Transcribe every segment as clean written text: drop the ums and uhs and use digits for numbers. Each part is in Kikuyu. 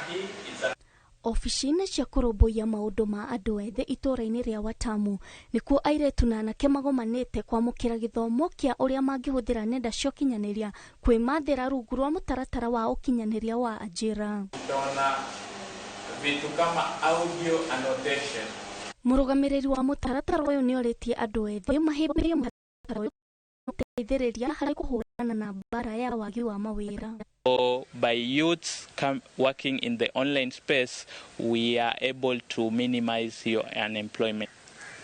hii it's a Obici-inĩ cia kũrũmbũiya maũndũ ma andũ ethĩ itũũra-inĩ rĩa Watamu nĩkuo airĩtu na anake magomanĩte kwamũkĩra gĩthomo kĩa ũrĩa mangĩhũthĩra nenda cia ũkinyanĩria kwĩmathĩra rungu rwa mũtaratara wa ũkinyanĩria wa Ajira. Utaona vitu kama audio annotation. Mũrũgamĩrĩri wa mũtaratara ũyũ nĩ orĩtie andũ ethĩ mahĩmbĩrie mũtaratara ũyũ gũteithĩrĩria harĩ kũhũrana na mbara ya wagi wa mawĩra. So by youths working in the online space, we are able to minimize your unemployment.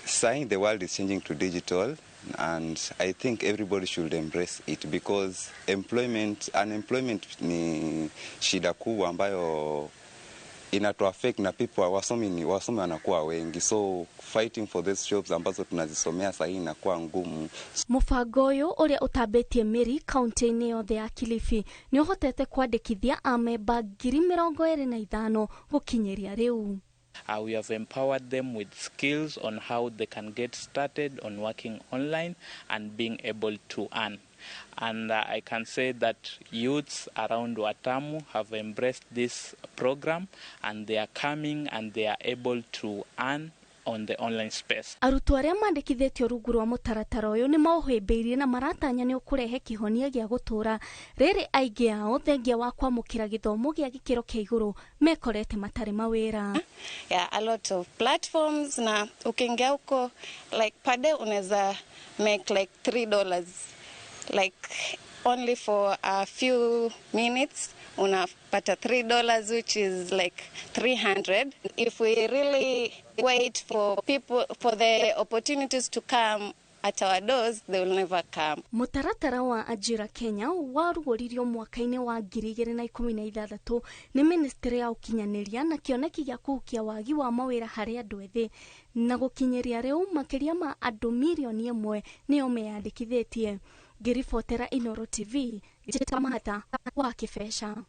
Saying the world is changing to digital, and I think everybody should embrace it because unemployment ni shida kubwa ambayo inatu affect na people wasomi ni wasomi wanakuwa wengi, so fighting for these jobs ambazo tunazisomea sahii inakuwa ngumu. Mũbango ũyũ ũrĩa ũtambĩtie mĩri kaunti-inĩ yothe ya Kilifi nĩ ũhotete kwandĩkithia amemba 25,000 gũkinyĩria rĩu. We have empowered them with skills on how they can get started on working online and being able to earn. And I can say that youths around Watamu have embraced this program and they are coming and they are able to earn on the online space. Arutwo arĩa mandĩkithĩtio rungu rwa mũtaratara ũyũ nĩ maũhĩmbĩirie na maratanya nĩ ũkũrehe kĩhonia gĩa gũtũũra rĩrĩ aingĩ ao thengia wa kwamũkĩra gĩthomo gĩa gĩkĩro kĩa igũrũ mekorete matarĩ mawĩra. Yeah, a lot of platforms, na ukiingia huko, like per day unaweza make like $3, like only for a few minutes unapata $3, which is like 300. If we really wait for people, for the opportunities to come at our doors, they will never come. Mũtaratara wa Ajira Kenya warugũririo mwaka-inĩ wa 2016 nĩ ministry ya ũkinyanĩria na kĩoneki gĩa kũhukia wagi wa mawĩra harĩ andũ ethĩ, na gũkinyĩria rĩu makĩria ma andũ 1 mirioni nĩo meyandĩkithĩtie. Ngĩribotera Inooro TV, Njĩta Mahatha wa Kĩbeca.